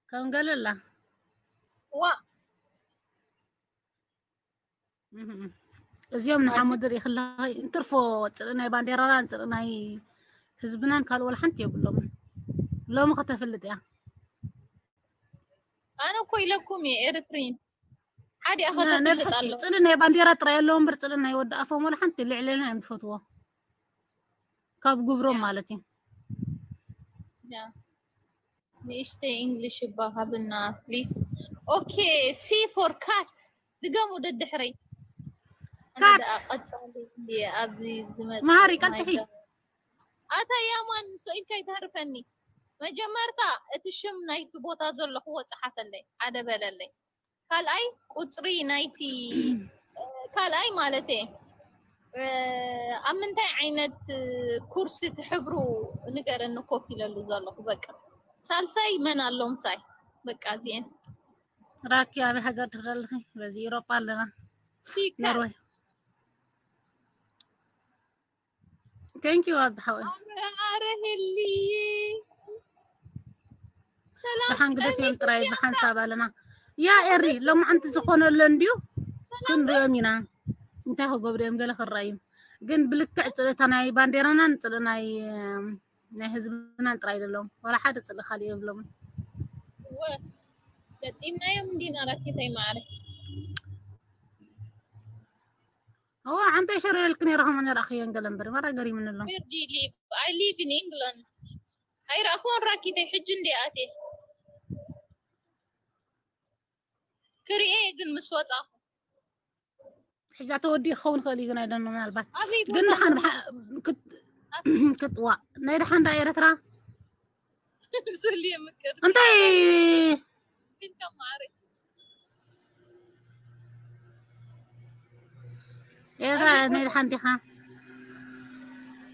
ከም ገለ ኣላ። ዋ። እህ። እዚኦም ንሓመዱ ርኢኽላ፣ እንትርፎ ፅልኢ ናይ ባንዴራና፣ ፅልኢ ናይ ህዝብናን ካልእ ወላ ሓንቲ የብሎምን። ሎሚ ከተፍልጥ እያ። ኣነ እኮ ኢለኩም እየ ኤርትሪን። ሓደ ኣኸ ና-፣ ናይ ተፍልጥ ብሓቂ ኣለኹ። ፅልኢ ናይ ባንዴራ ጥራይ ኣለዎ እምበር ፅልኢ ናይ ወዲ ኣፎም ወላ ሓንቲ ልዕልና እዮም ዝፈትዎ። ካብ ግብሮም ያ። ማለት እዩ። ያ። ንእሽተይ እንግሊሽ እባ ሃብና ፕሊስ። ኦኬ፣ ሲ ፎር ካት። ድገሙ ደድሕረይ። ኣነ ካት። ደኣ ቀጻሊ እንድየ ኣብዚ ዝመጽእ መሃሪ፣ ማይ ቀልጥፊ። ጋ-፣ ኣታ ያማን፣ ሶኢልካ ይተህርፈኒ። መጀመርታ እቲ ሽም ናይቲ ቦታ ዘለኽዎ ጸሓፈለይ፣ ሓደ በለለይ። ካልኣይ ቁጽሪ ናይቲ፣ ካልኣይ ማለት እየ፣ ኣብ ምንታይ ዓይነት ኩርሲ ትሕብሩ ንገረኒ፣ ኮፍ ኢለሉ ዘለኹ። በቃ ሳልሳይ መን ኣሎ ምሳይ? በቃ እዚኤን። ራኪ ኣበይ ሃገር ትብሪ ኣለኺ? በዚ ኤውሮጳ ኣለና። ፊካ ኖርወይ። Thank you ኣቢ ሓወይ። ኣረ፣ ኣረ ህልዬ። ሰላም ብሓን ግደፍዮም ቀሚስ ጥራይ ሻምራ። ብሓንሳብ ኣለና። ያ ኤሪ ሎማዓንቲ ዝኾነለን ድዩ? ክንሪኦም ኢና። እንታይ ክገብሩ እዮም ገለ ክረኣዩ። ግን ብልክዕ ጽልእታ ናይ ባንዴራናን ጽልእ ናይ ናይ ህዝብናን ጥራይ ዘለዎም። ዋላ ሓደ ጽልእ ካልእ የብሎም። ወ ገጢምናዮም እንዲና ራኬተይ ማዕረ። እዋ ሓንታይ ሸር ኢለልክ ነይረ ከማን ረኣኽዮን ገለ እምበር ማራ ገሪምኒ ኣሎ። Where do you live? I live in England. ኣይረኣኽዎን ራኬተይ ሕጂ እንደ ኣትየ ክሪኤ ግን ምስ ወጻኹ ሕጂ ተወዲኡ ክኸውን ይኽእል እዩ ግን ኣይደኖ ምናልባት ኣበይ ግን ቦታ ድሓን ብሓ- ክት- ክትዋ ናይ ድሓን ዳ ኤርትራ ስልየ ምቅር እንታይ ፊልካ ማዕረ ኤርትራ ናይ ድሓን ዲኻ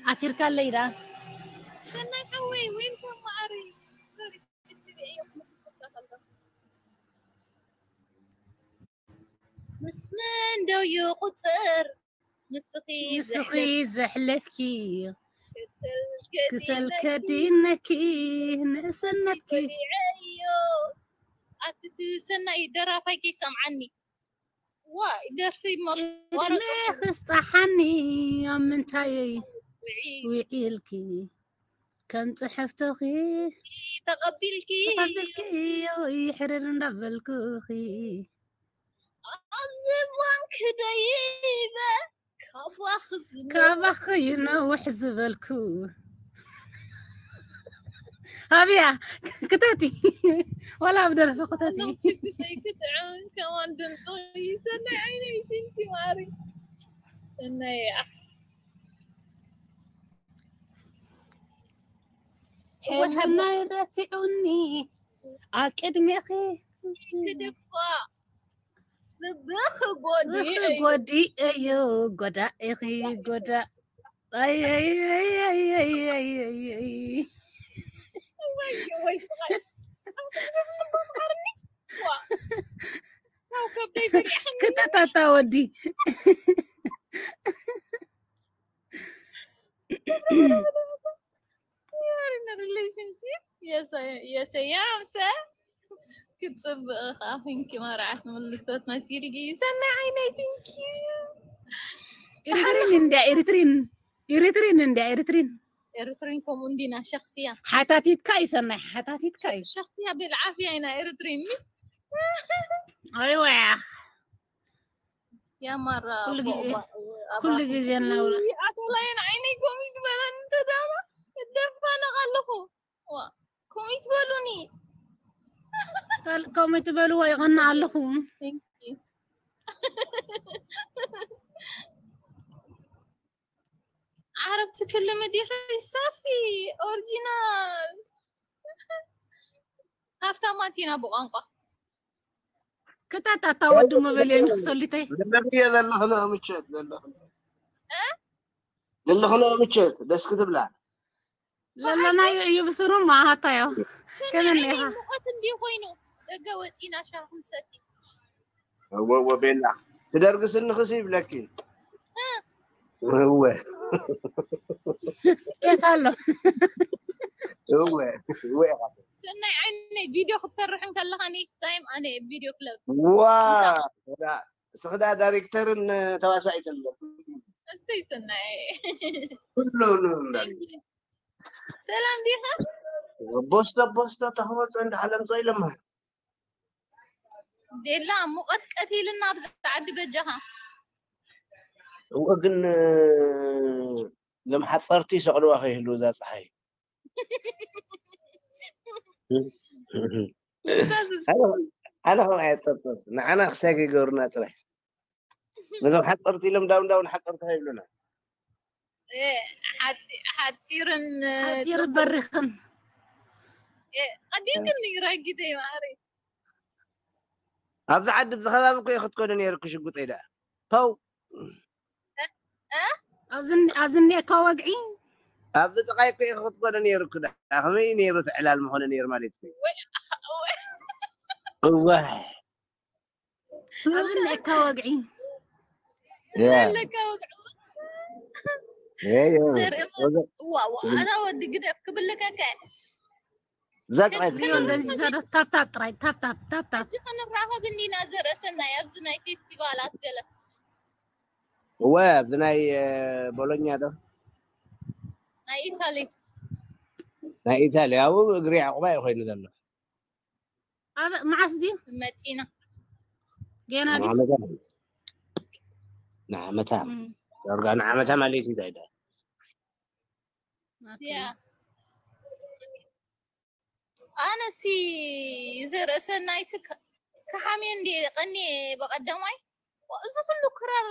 ኣሲርካ ኣለይ ዳ ሰናይ ሓወይ ዌልካም ማዕረ ምስ መን ደው ይቁጽር ንስኺ ንስኺ ዘሕለፍኪ ዘሕለፍኪ ክሰል ክሰል ከዲነኪ ከዲነኪ ንእስነትኪ ከዲዐዮ ኣቲ እቲ ሰናይ ደራፋይ ከይሰምዓኒ ዋይ ደርፊ ቅድሚ መቋረጹ ክስጣሓኒ ኣብ ምንታየይ ውዒልኪ ከም ጽሕፍቶኺ ተቐቢልኪ ተቐቢልኪ ይሕርር እንዳበልኩኺ ኣብዚ ባንክ ደይበ ካባኺ ዝነ- ካባኺ ይነውሕ ዝበልኩ ኣብያ ክተቲ ዋላ ኣብ ደርፊ ክተቲ ችግተይ ክትዕን ከማን ድምፂ ሰናይ ዓይነይ ቲንኪ ማሪ ሰናይ ሕልናይ ረቲዑኒ ኣብ ቅድሜኺ ክድፋ ልብኺ ጎዲኡ እዩ። ጎዲኡ እዩ ጎዳኢኺ ጎዳ ኣይ ኣይ ኣይ ኣይ ኣይ ኣይ ኣይ ኣይ ወይ ወይ ወይ ዋው ከብደይ በሊዕኽኒ። ክተታታ ወዲ You're in a relationship? Yes, I yes I am, sir. ክትፅብቕ ከዓ ኮንኪ መርዓት ምልክቶት መሲልኪ ሰናይ ዓይነይ ቲንኪ ኤሪትሪን እንድያ ኤሪትሪን ኤሪትሪን እንድያ ኤሪትሪን ኤርትሪን ከምኡ እንዲና ሸክስያ ሓታቲትካ እዩ ሰናይ ሓታቲትካ እዩ ሸክስያ ብልዓፍያ ኢና ኤርትሪን ኣይወያ ያማራ ኩሉ ግዜ ኩሉ ግዜ እናውራ ኣቶላይን ዓይነይ ኮሚት በለን ተዳማ እደፋነቕ ኣለኹ ኮሚት በሉኒ ከምኡ ትበልዎ ይቐና ኣለኹ ዓረብ ትክልም ዲኺ ሳፊ ኦሪጂናል ሃፍታማት ኢና ብቋንቋ ክታታታ ወዲ መበል የንክሰሉተይ ዘለኽዮ ዘለኽንኦ ምቸት ዘለኽንኦ ዘለኽንኦ ምቸት ደስ ክትብላ ዘለናዮ እዩ ብስሩ ማሃታዮ ከመን ኢኻ ሙቐት እንዲ ኮይኑ ደገ ወፂና ሻሂ ክንሰቲ እወ እወ ቤላ ትደርግስኒ ክሲ ይብለኪ እወ ኬፍ ኣሎ እወ እወ ኢኻ ሰናይ ዓይነይ ቪድዮ ክትሰርሕ እንከለኻ ኔክስት ታይም ኣነ ቪድዮ ክለብ ዋ ስኽዳ ዳይሬክተርን ተዋሳኢትን እሰይ ሰናይ ኩሉ ንብላ ሰላም ዲኻ ቦስቶ ቦስቶ ተኽወፀ እንዳ ዓለም ፀኢለማ ቤላ ሙቐት ቀቲልና ኣብዚ ዓዲ በጃኻ እወ ግን እዞም ሓፀርቲ ይሰቕልዋ ከይህልው እዛ ፀሓይ ኣነ ከም ኣየፀርፅር ንዓና ክስታይ ከይገብሩና ጥራይ ነዞም ሓፀርቲ ኢሎም ዳውን ዳውን ሓፀርቲ ከይብሉና ሓፂርን ሓፂር በሪኽን ቀዲም ግን ነይራ ጊደይ ማዕረይ። ኣብዚ ዓዲ ኣብዚ ከባቢ እኮ እዩ ክትኮነ ነይሩ ክሽጉጠይ ደኣ ፐው እ? ኣብዚ እኒ- ኣብዚ እኒአካ ወግዒ ኣብዚ ጥቃይ እኮ እዩ ክትኮነ ነይሩ ክዳ ከመይ እዩ ነይሩ ትዕላል መኾነ ነይሩ ማለት እዩ ወይ ወይ እዋ ኣብዚ እኒአካ ወግዒ ዘለካ ወግዒ የየ ዘርኢ እዋ እዋ ኣታ ወዲ ግደፍ ክብልከከ ዘጥራይ ሪዮ እንደዚህ ዘደ ታፕታፕ ጥራይ ታፕታፕ ታፕታፕ እዚ ክንራኸብ እንዲና ዘርእሰናይ ኣብዚ ናይ ፌስቲቫላት ገለ እወ ኣብዚ ናይ ቦሎኛ ዶ ናይ ኢታሊ ናይ ኢታሊ ኣብኡ እግሪ ዕቁባ እዩ ኮይኑ ዘሎ ኣብ መዓስ ድዩ መፂና ገና ድዩ ንዓመታ ንዓመታ ዳርጋ ንዓመታ ማለት እዩ እንታይ ዳ ኦኬ። ያ ኣነሲ ዘርእሰናይ ስ ክሓምዮ እንዲ ቀኒ በቀደማይ እዚ ኩሉ ክራር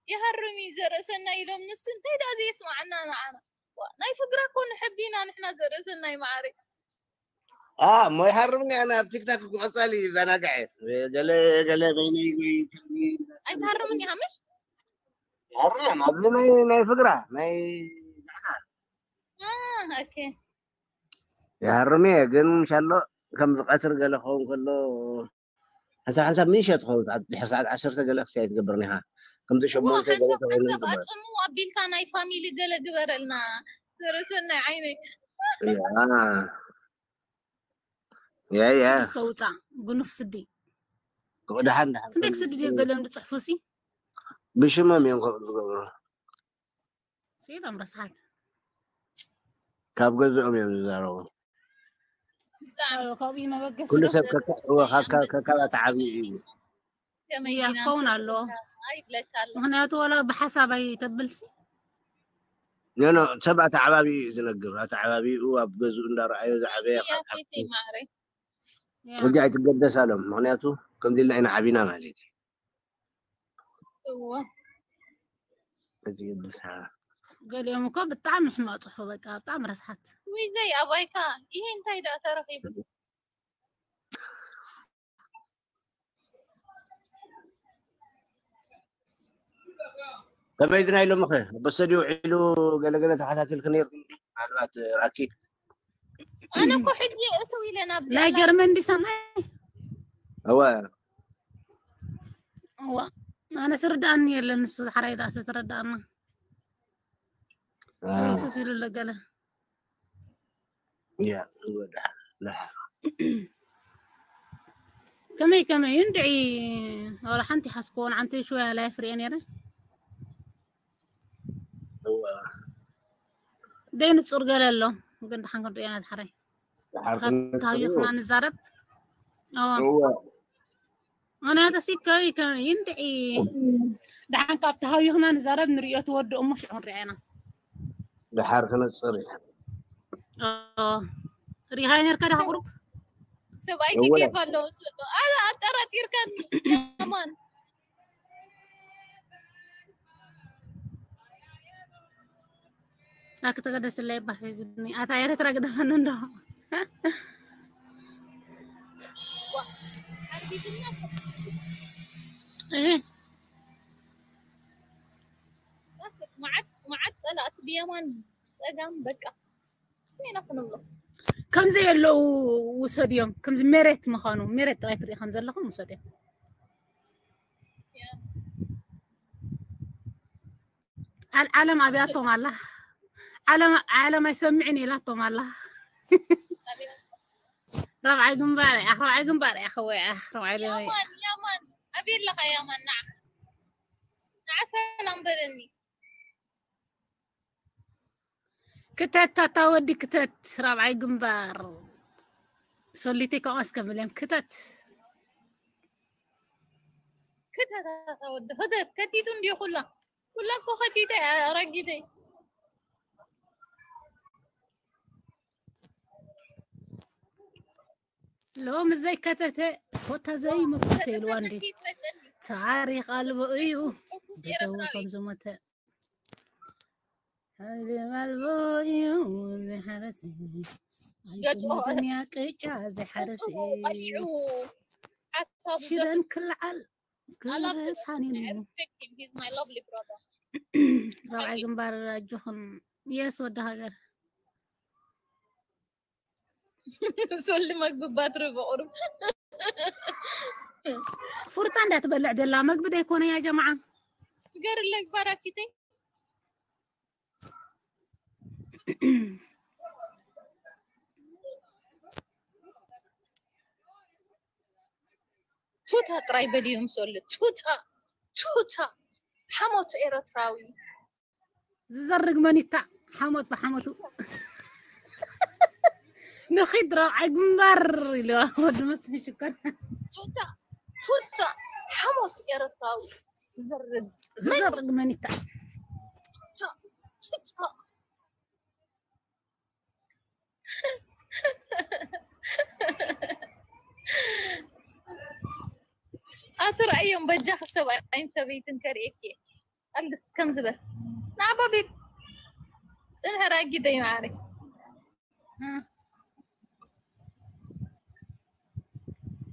ይሃርም እዩ ዘርእሰናይ ኢሎም ንስ እንታይ ዳ ዘየስማዓና ንዓና ዋ፣ ናይ ፍግራ ኮ ንሕቢና ንሕና ዘርእሰናይ ማዕሪ አ እሞ ይሃርምኒ ኣነ ኣብ ቲክታክ ክቐጻሊ ይዘናግዐ ገለ ገለ በይነይ ወይ ኣይትሃርምኒ ሃምሽ ይሃርም ኣብዚ ናይ ናይ ፍግራ ናይ ኦኬ ይሃርም እየ ግን ምሻሎ ከምዚ ቀትሪ ገለ ክኸውን ከሎ ሓንሳብ ሓንሳብ ምሸት ትኸውን ሰዓት ድሕሪ ሰዓት ዓሰርተ ገለ ክስታይ ትገብርን ኢኻ ከምዚ ሸሞንተ ገለ ተኾይኑ ሓንሳብ ኣጽምው ኣቢልካ ናይ ፋሚሊ ገለ ግበረልና ዘርእሰናይ ዓይነይ ያ ያ እስከ ውፃ ጉኑፍ ስዲ ደሓን ደሓን ክንደይ ክስዲ ድዮም ገሊኦም ዝፅሕፉ ሲ ብሽሞም እዮም ከምኡ ዝገብሩ ሲሎም ረስሓት ካብ ገዝኦም እዮም ዝዛረቡ ካብኡ መበገሲ ኩሉ ዶ? ሰብ ከካ- እወ፣ ከካ- ከካባት ዓብዪ እዩ ከመይ እያ ኢና ክኸውን ኣለዎ ኣይብለካ ኣሎ ምክንያቱ ዋላ ብሓሳብ ኣይተብልሲ ኖ ኖ ሰብ ኣተዓባቢኡ እዩ ዝነግር ኣተዓባቢኡ ኣብ ገዝኡ እንዳረኣዮ ዝዓበየ እያ ቤተይ ማዕረይ እያ። ሕጂ ኣይትገደስ ኣሎም ምክንያቱ ከምዚ ኢልና ኢና ዓቢና ማለት እዩ እዎ ኣይትገደስ ገሊኦም እኮ ብጣዕሚ ሕማቅ ፅሑፍ በቃ ብጣዕሚ ረስሓት ውይ ዘይ ኣባይካ ይሄ እንታይ ደኣ ተረኺቡ ከመይ ዝናይ ሎምኸ በሰዲ ውዒሉ ገለገለ ተኸታተልክ ነይርኩም ምናልባት ራኪ ኣነ እኮ ሕጂ እትው ኢለ ናብ ናይ ጀርመን ድሰናይ እወ እዋ ኣነ ስርዳእኒ የለን ንሱ ሓራይ ዳ ተረዳእና ሱስ ኢሉ ለገለ ያ እወ ደሓ ደሓ ከመይ ከመይ እንድዒ ወላ ሓንቲ ሓስኮ ንዓንቲ ሽወያ ላይፍ ሪአ ነይረ እወ ደይ ንጹር ገለ ኣሎ ግን ደሓን ክንሪኦ ኢና ድሓረይ ደሓር ካብ ተሃዩኽና ንዛረብ ኣዎ እወ ምክንያቱ ሲ ከመይ ከመይ እንድዒ ደሓን ካብ ተሃዩኽና ንዛረብ ንሪኦ ትወድኦ እሞ ሽዑ ንሪኣ ኢና ደሓር ክነፅር እዩ ሪኢኻ ነርካ ዲኻ ቁሩብ ሰብኣይ እወ። ግዴፍ ኣለዎ ዘሎ ኣነ ኣጠራጢርካኒ የማን ኣክተገደስለይ ባሕ ሒዝኒ ኣታ ኤረትራ ግደፈኒ እንዶ ሓቢብና እህ መዓት መዓት ጸላእቲ ብየማን ጸጋም በቃ ኢና ክንብሎ ከምዚ የለዉ ውሰድዮም ከምዚ ሜሬት ምዃኑ ሜሬት ጥራይ ትርኢ ከም ዘለኹም ውሰድዮም ኣል ዓለም ኣብያቶም ኣላ ዓለም ዓለም ኣይሰምዕን ኢላቶም ኣላ ራብዓይ ግንባር እያ ራብዓይ ግንባር እያ ከወይ እያ ራብዓይ ግንባር የማን የማን ኣበይ ኣለኻ የማን ንዓ ንዓ ሰላም በለኒ ክተት ታታ ወዲ ክተት ራብዓይ ግንባር ሶሊተይ ከምኡ እስከምልዮም ክተት ክተት ኣታ ወዲ ክተት ከቲቱ እንዲዩ ኩላ ኩላ እኮ ከቲተ ኣረጊተይ ሎም ዘይከተተ ኮታ ዘይመኮተ ኢልዋ እንዴ ታሪክ ኣልቦ እዩ ደተው ከም ዝሞተ ታሪክ ኣልቦ እዩ ዘይሓረሰ ገጹ፣ ገጹ፣ ዱንያ ቅጫ ዘይሓረስ ገጹ እዩ። ቀሊዑ፣ ሓሳቡ ሽደን ዘፍስ-፣ ክልዓል I love this። ክርሳን I እዩ። Respect him. He's my lovely brother. ራብዓይ ግንባር ኣጆኹም። የስ ወዲ ሃገር። ሶሊ መግቢ ባትሪ በቑሩብ። ፉርታ እንዳትበልዕ ደላ መግቢ ደይኮነ ያ ጀማዓ። ትገርለይ ባራኪተይ። ቱታ ጥራይ በልዮም ሶሊ። ቱታ፣ ቱታ። ሓሞት ኤረትራዊ። ዝዘርግ መኒታ ሓሞት ብሓሞቱ። ንኺድ ረብዓይ ግንባር ኢሉ ወዲ መስፍን ሽኮር። ቱታ፣ ቱታ። ሓሞት ኤረትራዊ። ዝዘርግ፣ ዝዘርግ መኒታ። ቱታ፣ ቱታ። ኣትርኣዮም በጃኺ ሰብኣይን ሰበይትን ከርእየኪ። ኣልግስ ከም ዝበል ንዓባቢ ጽንሐ ራጊደይ ማዕረይ። እ።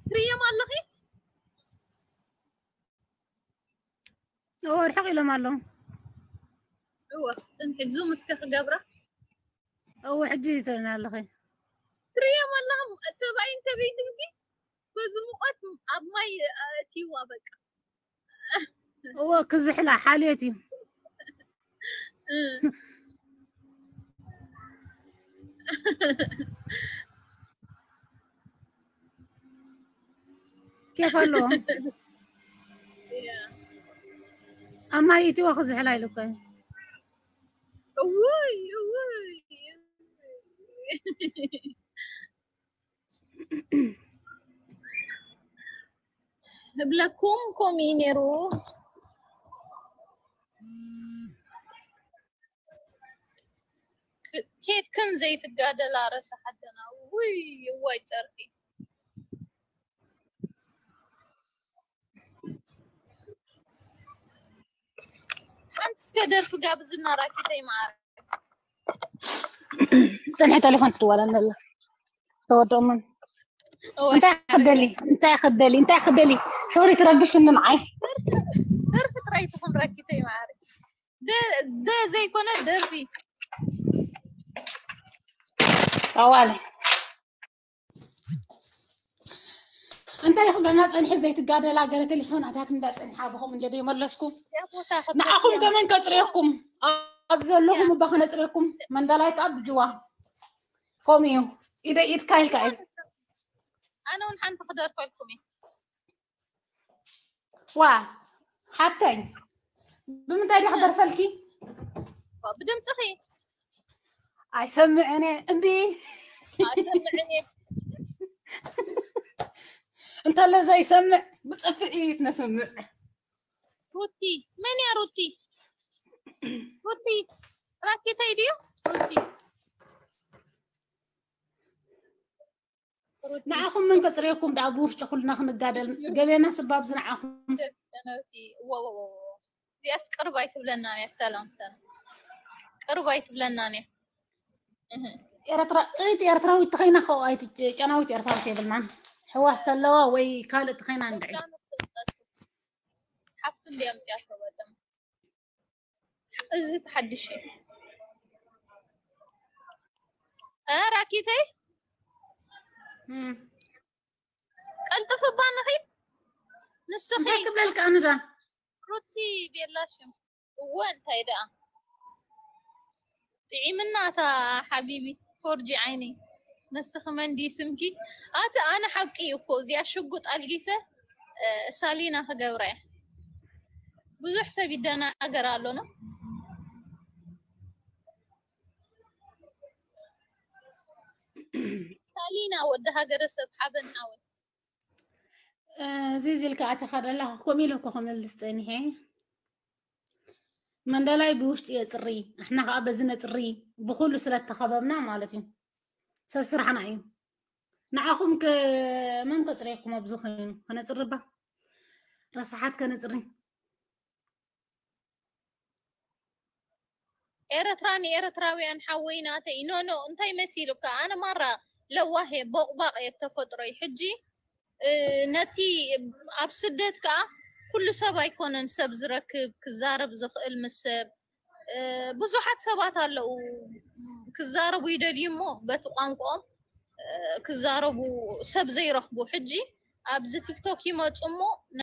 ትርእዮም ኣለኺ? እወ፣ ርሕቕ ኢሎም ኣለዉ። እወ፣ ጽንሒ ዙም እስከ ክገብራ። እወ፣ ሕጂ ትርእና ኣለኺ። ትርእዮም ኣለኹም፣ ሰብኣይን ሰበይትን ሲ በዚ ሙቐት ኣብ ማይ ኣእትይዋ በቃ። እወ፣ ክዝሕላ ሓልዮት እዩ። እ። ኬፍ ኣለዎ። ያ። ኣብ ማይ እትዋ ክዝሕላ ኢሉ እኮ እዩ። እውይ፣ እውይ፣ እውይ። እብለኩም ከምኡ እዩ ነይሩ። ክ-፣ ኬክን ዘይትጋደላ ረሳሕ ኣደና። ውይ፣ እዋይ ጸርፊ። ሓንቲ እስከ ደርፊ ጋብዝና ራኪተይ ማዕረ። ጽንሒ ቴሌፎን ትድወለኒ ኣላ። ተወደኦምን። እወ። እንታይ ክደሊ? እንታይ ክደሊ? እንታይ ክደሊ? ሶሪ ትረብሽኒ ንዓይ። ደርፊ ጥራይ ትኹን ራኪተይ ማዕረ። ደ-፣ ደ ዘይኮነ ደርፊ። ኣዋለ። እንታይ ክብለና ጸኒሑ ዘይትጋደላ ገለ ቴሌፎን ኣታት እንዳ ጸኒሓ ብኹም እንደ ደይመለስኩ። ያ ቦታ ንዓኹም ከመን ከጽርየኩም? ኣብ ዘለኹም እባ ክነጽርየኩም። መንደላይ ካብ ብጅዋ። ከምኡ እዩ። ኢደ ኢድካ ኢልካ እዩ። ኣነ እውን ሓንቲ ክደርፈልኩም እየ። ዋ፣ ሓተይ፣ ብምንታይ ድያ ክደርፈልኪ? ዋ፣ ብድምፅኺ። ኣይሰምዕን እየ፣ እምቢ። ኣይሰምዕን እየ። እንተለ ዘይሰምዕ፣ ብፅፍዒት ነስምዕ። ሩቲ፣ መን እያ ሩቲ? ሩቲ፣ ራኬተይ ድዩ? ሩቲ። ሩቲ። ንዓኹም መን ከጽርየኩም ደኣ ብውሽጢ ኩልና ክንጋደል። ገሌና ስባብ ዝንዓኹም። ጀነቲ፣ ዎ፣ ዎ፣ ዎ፣ ዎ። እዚኣስ ቅርብ ኣይትብለናን እያ። ሰላም፣ ሰላም። ቅርብ ኣይትብለናን እያ። እህ። ኤርትራ፣ ጽሪት ኤርትራዊት ተኸይና ኸው ኣይት-፣ ጨናዊት ኤርትራዊት የብልናን። ሕዋስ ተለዋ ወይ ካልእ ተኸይና እንድዒ። ሓፍቱ እንድያ ኣምጽኣቶ በደም። እዚ ተሓድሽ እዩ። እ፣ ራኪተይ? እም። ቀልጥፍ እባ ንኺድ። ንስኺ እንታይ ክብለልካ ኣነ ዳ? ሩቲ ቤላ ሽም። እወ፣ እንታይ ደኣ? ጥዒምና እታ ሓቢቢ፣ ፎርጂ ዓይኒ። ንስኺ መን ድዩ ስምኪ? ኣቲ ኣነ ሓቂ እዩ እኮ፣ እዚኣ ሽጉጥ ኣልጊሰ፣ እ፣ ሳሊና ክገብራ እየ። ብዙሕ ሰብ ይደናገር ኣሎ፣ ነው? ሳሊና ወዲ ሃገረሰብ ሓበን ሓወይ። እ፣ እዚ ኢልካ ኣቲኻ ደላ ከምኡ ኢለ እኮ ክመልስ ጸኒሐ። መንደላይ ብውሽጢ የጽሪ፣ ንሕና ከኣ በዚ ነጽሪ፣ ብኹሉ ስለ እተኸበብና ማለት እዩ። ሰብ ስራሕና እዩ። ንዓኹም ከ መን ከጽርየኩም ኣብዚ ኮይኑ? ከነጽሪ እባ። ረሳሓት ከነጽሪ። ኤረትራ ንኤረትራውያን ሓወይ ናተይ። ኖ ኖ፣ እንታይ መሲሉካ? ኣነ ማራ ለዋህ እየ፣ ቦቕባቕ እየ ብተፈጥሮይ። ሕጂ እ፣ ነቲ ኣብ ስደት ከኣ ኩሉ ሰብ ኣይኮነን ሰብ ዝረክብ፣ ክዛረብ ዝኽእል ምስ ሰብ። እ፣ ብዙሓት ሰባት ኣለዉ ክዛረቡ ይደልዩ እሞ በቲ ቋንቋኦም እ፣ ክዛረቡ ሰብ ዘይረኽቡ። ሕጂ ኣብዚ ቲክቶክ ይመጹ እሞ